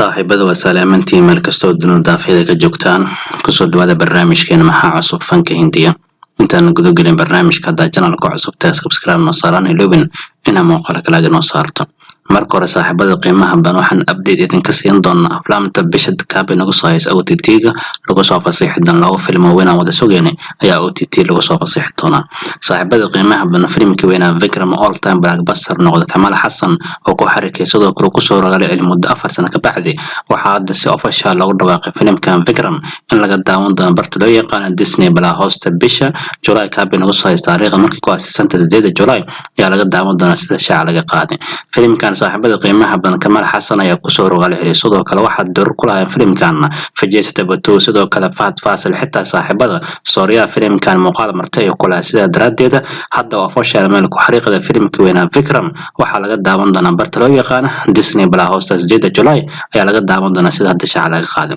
Saaxiibada, waa salaamantiin meel kastoo dunida daafyada ka joogtaan. Kusoo dhawaada barnaamijkeena Maxaa Cusub Fanka Hindiya. Intaan guda gelin barnaamijka, haddaa channelka cusub tahay, subscribe noo saaraan, iloobin inaa muuqaal kale noo saarto. Marka hore, saaxiibada qiimaha badan, waxaan update idinka siin doonaa aflaamta bisha kaabe nagu soo haysa OTT-ga lagu soo fasixi doono. Laba film oo weyn aan wada sugeynay ayaa OTT lagu soo fasixi doonaa. Saaxiibada qiimaha badan, filimkii weynaa Vikram, all time blockbuster noqda, Kamal Xasan oo ku xarikay, sidoo kale kusoo rogaalay celi muddo 4 sano ka bacdi, waxaa hadda si official loogu dhawaaqay filimkan Vikram in laga daawan doono barta loo yaqaano Disney Plus Hotstar bisha July kaabe nagu soo haysa. Taariikhda markii ku aasisanta 8 July ayaa laga daawan doonaa sida shaaca laga qaaday filimkan. Saaxiibada qiimaha badan, Kamal Xasan ayaa kusoo rogaal celiyay. Sidoo kale waxaa door ku lahaa filimkan Vijay Sethupathi, sidoo kale Fahadh Faasil, xitaa saaxiibada Sooryaha filimkan muuqaal martay ay ku lahaa. Sidaa daraaddeeda hadda waa official meel ku xariiqda filimka weynaa Vikram waxaa laga daawan doonaa barta loo yaqaano Disney Plus Hotstar, 8 July ayaa laga daawan doonaa sida hadda shaaca laga qaaday.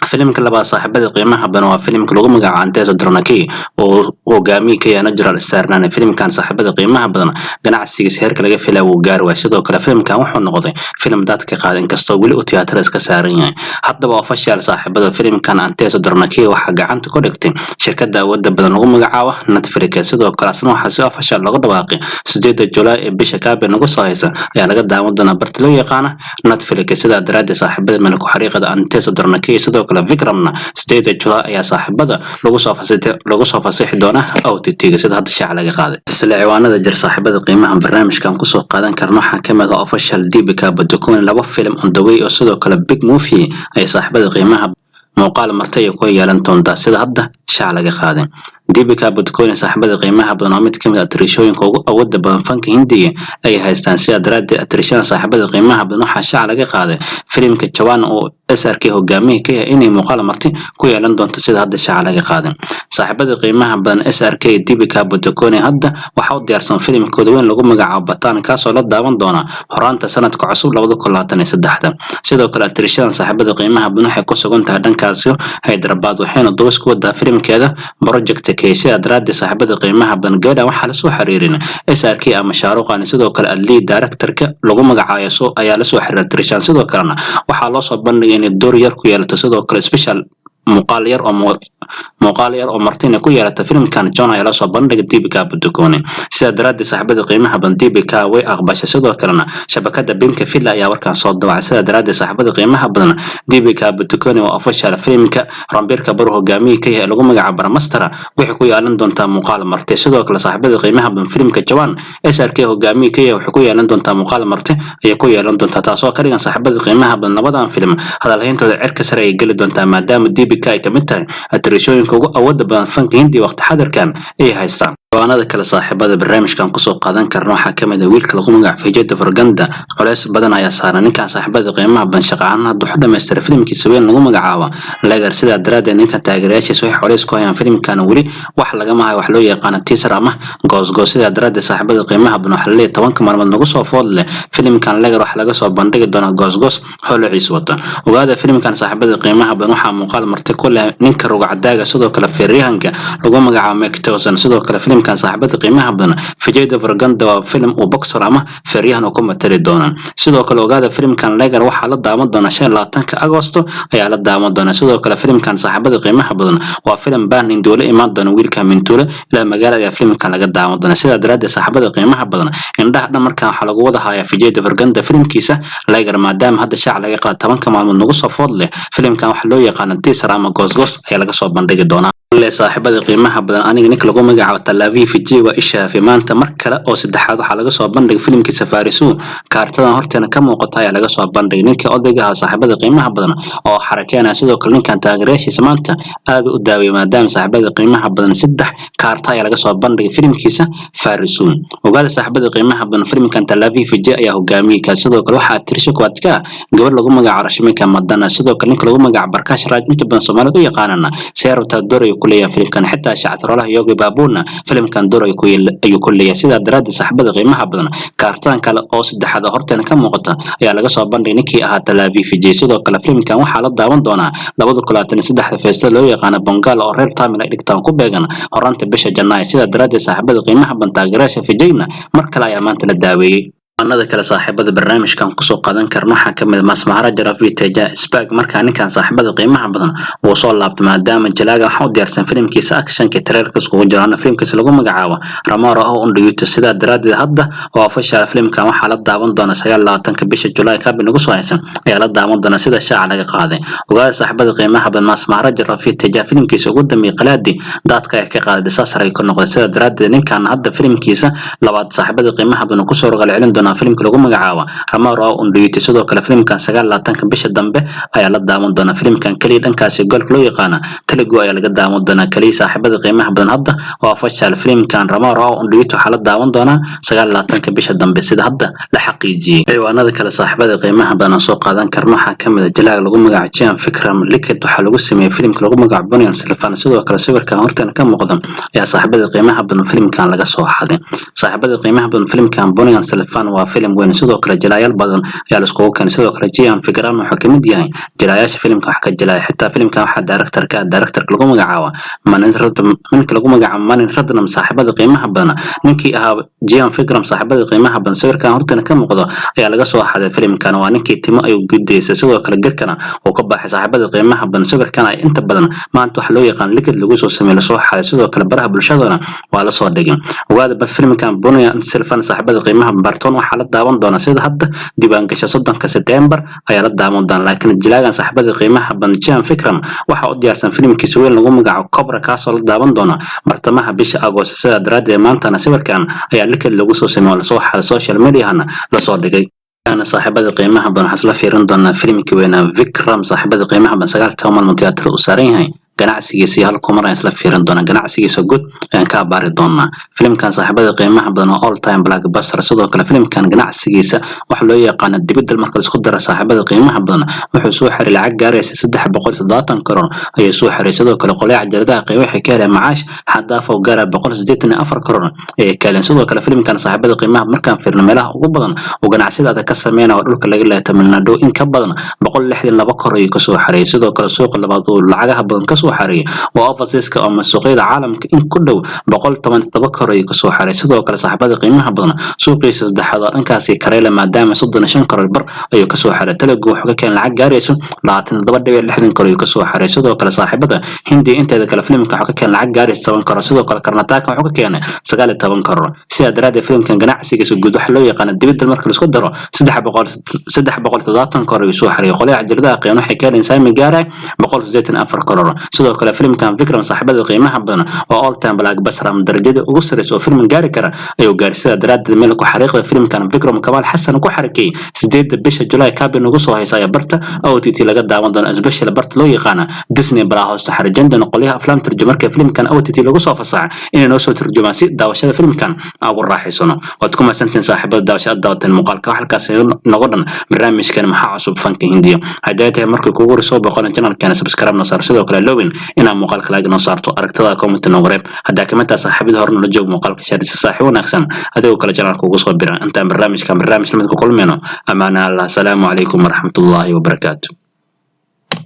Filimka labaad, saaxiibada qiimaha badan, waa filimka lagu magacaabo Anthathi Dronaki oo hogaamiye ka yahay Natural Star Nani. Filimkan, saaxiibada qiimaha badan, ganacsigiisa heerka laga filaya wuu gaari waayay. Sidoo kale filimkan wuxuu noqday filim dadka qaaday, inkastoo weli uu tiyaatarada iska saaran yahay. Haddaba official, saaxiibada, filimkan Anthathi Dronaki waxaa gacanta ku dhigtay shirkadda awoodda badan lagu magacaabo Netflix. Sidoo kale asna waxaa si official looga dhawaaqay 8 July ee bisha kaabe nagu soo haysa ayaa laga daawan doonaa barta loo yaqaano Netflix. Sidaa daraaddeed, saaxiibada, meel ku xariiqada Anthathi Dronaki sidoo kale Vikramna 8 July ayaa saaxiibada lagu soo fasixi doonaa OTT-ga sida hadda shaaca laga qaaday. Isla ciwaanada jir, saaxiibada qiimaha, barnaamijkan kusoo qaadan karno waxaa kamid ah official Deepika Padukone laba film on the way oo sidoo kale big movie ay saaxiibada qiimaha muuqaal martay ay ku yeelan doontaa sida hadda shaaca laga qaaday. Deepika Padukone, saaxiibada qiimaha badan, waa mid ka mid ah atriishooyinka ugu awoodda badan fanka Hindiga ay haystaan. Sidaa daraaddeed atriishada, saaxiibada qiimaha badan, waxaa shaaca laga qaaday filimka Jawan oo SRK hogaamiye ka yahay inay muuqaal marti ku yeelan doonto sida hadda shaaca laga qaaday. Saaxiibada qiimaha badan, SRK, Deepika Padukone hadda waxaa u diyaarsan filimkooda weyn lagu magacaabo Pathaan, kaasoo la daawan doona horaanta sanadka cusub 2023. Sidoo kale atriishadan, saaxiibada qiimaha badan, waxay ku sugan tahay dhankaasi Hyderabad, waxayna duubis ku wadaa filimkeeda Project K. Sidaa daraaddeed, saaxiibada qiimaha badan, gabadhan waxaa lasoo xiriirin SRK ama Shah Rukh Khan. Sidoo kale Atlee directorka lagu magacaayo ayaa lasoo xiriiray atriishan. Sidoo kalena waxaa loo soo bandhigay inay door yar ku yeelato, sidoo kale special muuqaal yar oo martina ku yeelata filimkan Jawan ayaa lasoo bandhigay Deepika Padukone. Sidaa daraaddeed, saaxiibada qiimaha badan, Deepika way aqbashay. Sidoo kalena shabakada Pinkvilla ayaa warkan soo dawacay. Sidaa daraaddeed, saaxiibada qiimaha badan, Deepika Padukone waa official filimka Ranbir Kapoor hogaamiye ka yahay lagu magacaabo Brahmastra waxay ku yeelan doontaa muuqaal marti. Sidoo kale, saaxiibada qiimaha badan, filimka Jawan SRK hogaamiye ka yahay waxay ku yeelan doontaa muuqaal marti ayay ku yeelan doontaa, taasoo ka dhigan, saaxiibada qiimaha badan, labadan filim hadalhayntooda cirka sare ay geli doontaa, maadaama Deepika ay kamid tahay atriishooyinka ugu awoodda badan fanka Hindiya waqti xadirkan ay haystaan. Ciwaanada kale, saaxiibada, barnaamijkan kusoo qaadan karna waxaa kamid ah wiilka lagu magac Vijay Deverakonda. Culeys badan ayaa saaran ninkan, saaxiibada qiimaha badan. Shaqahaan hadda wuxuu dhamaystiray filimkiisa weyn lagu magacaabo Liger. Sidaa daraaddeed ninkan taageerayaashiisa waxay culeys ku hayaan filimkan weli wax lagama hayo wax loo yaqaano teaser ama goosgoos. Sidaa daraaddeed, saaxiibada qiimaha badan, waxaa laleeyahay 10-ka maalmood nagu soo food leh filimkan Liger waxaa laga soo bandhigi doonaa goosgoos holaciis wata. Ogaada, filimkan, saaxiibada qiimaha badan, waxaa muuqaal marti ku leh ninka rugcadaaga, sidoo kale feeryahanka lagu magacaabo Mike Tyson. Sidoo kale filimkan, saaxiibada qiimaha badan, Vijay Deverakonda waa filim uu boxer ama feeryahan uu ku matali doona. Sidoo kale ogaada, filimkan Liger waxaa la daawan doonaa 25-ka Agosto ayaa la daawan doonaa. Sidoo kale filimkan, saaxiibada qiimaha badan, waa filim baan induule imaan doona wiilka mintuule ilaa magaalada ayaa filimkan laga daawan doona. Sidaa daraaddeed, saaxiibada qiimaha badan, indhaha dhan markaan waxaa lagu wada hayaa Vijay Deverakonda filimkiisa Liger, maadaama hadda shaaca laga qaada 10-ka maalmood nagu soo food leh filimkan waxa loo yaqaano teaser ama goosgoos ayaa laga soo bandhigi doonaa. Saaxiibada qiimaha badan, aniga ninka lagu magacaabo Thalapathy Vijay waa ishaafi. Maanta mar kale oo saddexaad waxaa laga soo bandhigay filimkiisa Varisu. Kaartadan horteena ka muuqata ayaa laga soo bandhigay ninka odayga ahaa, saaxiibada qiimaha badan, oo xarakeynaya. Sidoo kale ninkan taageerayaashiisa maanta aad u daawiyay, maadaama, saaxiibada qiimaha badan, saddex kaarta ayaa laga soo bandhigay filimkiisa Varisu. Ogaada, saaxiibada qiimaha badan, filimkan Thalapathy Vijay ayaa hogaamiyey ka. Sidoo kale waxaa tirsho kuwaad ka gabar lagu magacaabo Rashmika Mandanna. Sidoo kale ninka lagu magacaabo Prakash Raj, inta badan Soomaalida u yaqaanana Seerta, door ayuu ku leeyahay filimkan. Xitaa shactiroolaha Yogi Babuna filimkan door ayuu ku leeyahay. Sidaa daraaddeed, saaxiibada qiimaha badan, kaartaan kale oo saddexaad oo horteena ka muuqata ayaa laga soo bandhigay ninkii ahaa Thalapathy Vijay. Sidoo kale filimkan waxaa la daawan doonaa 2023 feesta loo yaqaano Pongal oo reer Tamil ay dhigtaan, ku beegan horanta bisha Janaayo. Sidaa daraaddeed, saaxiibada qiimaha badan, taageerayaasha Vijayna mar kale ayaa maanta la daaweeyey. Anada kale, saaxiibada, barnaamijkan kusoo qaadan karno waxaa kamid ah Mass Maharaja Ravi Teja is back. Markaa ninkan, saaxiibada qiimaha badan, wuu soo laabtay, maadaama jalaaga waxaa u diyaarsan filimkiisa actionka trailerka iskugu jiro, filimkiisa lagu magacaabo Ramarao On Duty. Sidaa daraaddeed hadda oo official filimkan waxaa la daawan doona 29-ka bisha July, kabi nagu soo haysan ayaa la daawan doona, sida shaaca laga qaaday. Ogaada, saaxiibada qiimaha badan, Mass Maharaja Ravi Teja filimkiisa ugu dambeeyay Khiladi daadka ay ka qaaday, disaster ay ka noqday. Sidaa daraaddeed ninkan hadda filimkiisa labaad, saaxiibada qiimaha badan, kusoo rogaal celin doonaa filimka lagu magacaabo Ramarao On Duty. Sidoo kale filimkan 29-ka bisha dambe ayaa la daawan doonaa. Filimkan kaliya dhankaasi goolka loo yaqaana Telugu ayaa laga daawan doonaa kaliya. Saaxiibada qiimaha badan, hadda waa official, filimkan Ramarao On Duty waxaa la daawan doonaa 29-ka bisha dambe, sida hadda la xaqiijiyey. Ciwaanada kale, saaxiibada qiimaha badan, aan soo qaadan karno waxaa kamid ah jalaaga lagu magacaabo Chiyaan Vikram leaked waxaa lagu sameeyey filimka lagu magacaabo Ponniyin Selvan. Sidoo kale sawirkan horteena ka muuqda ayaa, saaxiibada qiimaha badan, filimkan laga soo xaday. Saaxiibada qiimaha badan, filimkan Ponniyin Selvan waa filim weyn. Sidoo kale jalaayaal badan ayaa laiskugu keenay. Sidoo kale Chiyaan Vikram wuxuu kamid yahay jalaayaasha filimka wax ka jalaya. Xitaa filimkan waxaa directorka directorka lagu magacaabo ninka lagu magacaabo Mani Ratnam. Saaxiibada qiimaha badan, ninkii ahaa Chiyaan Vikram, saaxiibada qiimaha badan, sawirkan horteena ka muuqdo ayaa laga soo xaday filimkan. Waa ninkii timo ayuu gudaysay, sidoo kale garkana uu ka baxay. Saaxiibada qiimaha badan, sawirkan ay inta badan maanta waxa loo yaqaan leaked lagu soo sameeyay, lasoo xaday. Sidoo kale baraha bulshadana waa lasoo dhigay. Ogaada ba filimkan Ponniyin Selvan, saaxiibada qiimaha, barton waxaa la daawan doonaa, sida hadda diiwaangasha, 30-ka September ayaa la daawan doonaa. Laakiin jilaagan, saaxiibada qiimaha badan, Chiyaan Vikram waxaa u diyaarsan filimkiisa weyn lagu magacaabo Cobra, kaasoo la daawan doona bartamaha bisha Agost. Sidaa daraaddeed maantana sawirkan ayaa leaked lagu soo sameeyay oo lasoo xaday, social mediahana lasoo dhigay. Saaxiibada qiimaha badan, waxaan isla fiirin doonaa filimkii weynaa Vikram. Saaxiibada qiimaha badan, 19 maalmood tiyaatarada uu saaran yahay, ganacsigiisa iyo halkuu mar ayaan isla fiirin doonaa. Ganacsigiisa guud ayaan ka abaari doonaa. Filimkan, saaxiibada qiimaha badan, oo all time blockbuster. Sidoo kale filimkan ganacsigiisa waxa loo yaqaana dibadda marka la isku daro, saaxiibada qiimaha badan, wuxuu soo xiray lacag gaaraysa 370 karoor ayuu soo xiray. Sidoo kale qolyaha cajaladaha qayb waxay ka heleen macaash xad dhaaf oo gaara 184 karoor ayay ka heleen. Sidoo kale filimkan, saaxiibada qiimaha, markaan fiirno meelaha ugu badan oo ganacsiyada adag ka sameynaya oo dhulka laga leeyahay Tamil Nadu, in ka badan 162 karoor ayuu kasoo xareeyay. Sidoo kale suuqa labaad oo lacagaha badan kasoo xareeyay waa overseaska ama suuqyada caalamka, in ku dhow 117 karoor ayuu kasoo xareeyay. Sidoo kale, saaxiibada qiimaha badan, suuqiisa saddexaad oo dhankaasi Kerala, maadaama 35 karoor bar ayuu kasoo xareeyay. Telugu wuxuu ka keenay lacag gaarayso 27.60 karoor ayuu kasoo xareeyay. Sidoo kale saaxiibada Hindi inteeda kale filimka wuxuu ka keenay lacag gaaraysa 10 karoor. Sidoo kale Karnataka wuxuu ka keenay 19 karoor. Sidaa daraaddeed filimkan ganacsigiisa guud waxa loo yaqaana dibadda marka la isku daro 370 karoor ayuu soo xareeyay. Qolyaha cajaladaha qiimaha waxay ka heleen saami gaaraya 184 karoor. Sidoo kale filimkan Vikram, saaxiibada qiimaha badan, oo all time blockbuster ama darajada ugu sarreysa oo film gaari kara ayuu gaaray. Sidaa daraaddeed meel ku xariiqda filimkan Vikram Kamal Xasan ku xarakeeyay 8-da bisha July kabi nagu soo haysa ayaa barta OTT laga daawan doona, especially barta loo yaqaana Disney Plus. Hoosta xariijin doona qolyaha aflaam turjuma marka filimkan OTT lagu soo fasaxa inay noo soo turjumaan, si daawashada filimkan aan ugu raaxaysano. Waad ku mahadsantihiin, saaxiibada, daawashada daawateen muuqaalka. Halkaas nogo dhan barnaamijkan Maxaa Cusub Fanka Hindiya. Hadday tahay markii kugu hore soo boqonan channelkeena, subscribe noo saar. Sidoo kale lowin inaad muuqaalka like noo saarto, aragtada comment noogu reeb. Haddaa kamid tahay saaxiibada hore nala joog, muuqaalka share si saaxiib wanaagsan adigoo kale channelka ugu soo biran. Intaan barnaamijkan barnaamij lamid ku kulmayno, amaana Allah. Asalaamu calaykum waraxmatullaahi wabarakaatu.